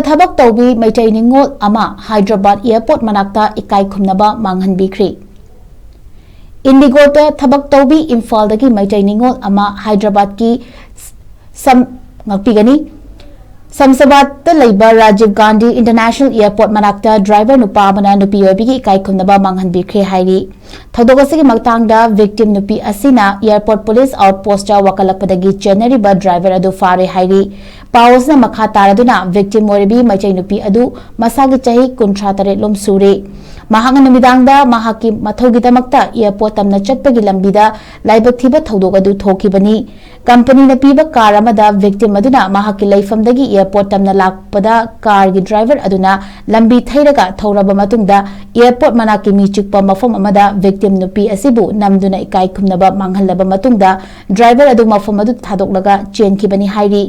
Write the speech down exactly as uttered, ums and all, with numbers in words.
ꯊꯕꯛ ꯇꯧꯕꯤ ꯃꯩꯇꯩ ꯅꯤꯉꯣꯜ ꯑꯃ ꯍꯥꯏꯗ꯭ꯔꯕꯥꯗ ꯑꯦꯌꯔꯄꯣꯔꯠ ꯃꯅꯥꯛꯇ ꯏꯀꯥꯏ ꯈꯨꯝꯅꯕ ꯃꯥꯡꯍꯟꯕꯤꯈ꯭ꯔꯦ꯫ ꯏꯟꯗꯤꯒꯣꯗ ꯊꯕꯛ ꯇꯧꯕꯤ ꯏꯝꯐꯥꯜꯗꯒꯤ ꯃꯩꯇꯩ ꯅꯤꯉꯣꯜ ꯑꯃ ꯍꯥꯏꯗ꯭ꯔꯕꯥꯗꯀꯤ ꯁꯝ ꯉꯥꯛꯄꯤꯒꯅꯤ꯫ ꯁꯝꯁꯥꯕꯥꯗꯇ ꯂꯩꯕ ꯔꯥꯖꯤꯕ ꯒꯥꯟꯙꯤ ꯏꯟꯇꯔꯅꯦꯁꯅꯦꯜ ꯑꯦꯌꯔꯄꯣꯔꯠ ꯃꯅꯥꯛꯇ ꯗ꯭ꯔꯥꯏꯚꯔ ꯅꯨꯄꯥ ꯑꯃꯅ ꯅꯨꯄꯤ ꯑꯣꯏꯕꯤꯒꯤ ꯏꯀꯥꯏ ꯈꯨꯝꯅꯕ ꯃꯥꯡꯍꯟꯕꯤꯈ꯭ꯔꯦ ꯍꯥꯏꯔꯤ꯫ ꯊꯧꯗꯣꯛ ꯑꯁꯤꯒꯤ ꯃꯇꯥꯡꯗ ꯚꯤꯛꯇꯤꯝ ꯅꯨꯄꯤ ꯑꯁꯤꯅ ꯑꯦꯌꯔꯄꯣꯔꯠ ꯄꯨꯂꯤꯁ ꯑꯥꯎꯠꯄꯣꯁꯇ ꯋꯥꯀꯠꯂꯛꯄꯗꯒꯤ ꯆꯦꯟꯅꯔꯤꯕ ꯗ꯭ꯔꯥꯏꯚꯔ ꯑꯗꯨ ꯐꯥꯔꯦ ꯍꯥꯏꯔꯤ꯫ ꯄꯥꯎ ꯑꯁꯤꯅ ꯃꯈꯥ ꯇꯥꯔꯗꯨꯅ ꯚꯤꯛꯇꯤꯝ ꯑꯣꯏꯔꯤꯕꯤ ꯃꯩꯇꯩ ꯅꯨꯄꯤ ꯑꯗꯨ ꯃꯁꯥꯒꯤ ꯆꯍꯤ ꯀꯨꯟꯊ꯭ꯔꯥ ꯇꯔꯦꯠ ꯂꯣꯝ ꯁꯨꯔꯦ꯫ ꯃꯍꯥꯛꯅ ꯅꯨꯃꯤꯗꯥꯡꯗ ꯃꯍꯥꯛꯀꯤ ꯃꯊꯧꯒꯤꯗꯃꯛꯇ ꯑꯦꯌꯔꯄꯣꯔꯠ ꯇꯝꯅ ꯆꯠꯄꯒꯤ ꯂꯝꯕꯤꯗ ꯂꯥꯏꯕꯛ ꯊꯤꯕ ꯊꯧꯗꯣꯛ ꯑꯗꯨ ꯊꯣꯛꯈꯤꯕꯅꯤ꯫ ꯀꯝꯄꯅꯤꯅ ꯄꯤꯕ ꯀꯥꯔ ꯑꯃꯗ ꯚꯤꯛꯇꯤꯝ ꯑꯗꯨꯅ ꯃꯍꯥꯛꯀꯤ ꯂꯩꯐꯝꯗꯒꯤ ꯑꯦꯌꯔꯄꯣꯔꯠ ꯇꯝꯅ ꯂꯥꯛꯄꯗ ꯀꯥꯔꯒꯤ ꯗ꯭ꯔꯥꯏꯚꯔ ꯑꯗꯨꯅ ꯂꯝꯕꯤ ꯊꯩꯔꯒ ꯊꯧꯔꯕ ꯃꯇꯨꯡꯗ ꯑꯦꯌꯔꯄꯣꯔꯠ ꯃꯅꯥꯛꯀꯤ ꯃꯤ ꯆꯤꯛꯄ ꯃꯐꯝ ꯑꯃꯗ ꯚꯤꯛꯇꯤꯝ ꯅꯨꯄꯤ ꯑꯁꯤꯕꯨ ꯅꯝꯗꯨꯅ ꯏꯀꯥꯏ ꯈꯨꯝꯅꯕ ꯃꯥꯡꯍꯜꯂꯕ ꯃꯇꯨꯡꯗ ꯗ꯭ꯔꯥꯏꯚꯔ ꯑꯗꯨ ꯃꯐꯝ ꯑꯗꯨ ꯊꯥꯗꯣꯛꯂꯒ ꯆꯦꯟꯈꯤꯕꯅꯤ ꯍꯥꯏꯔꯤ꯫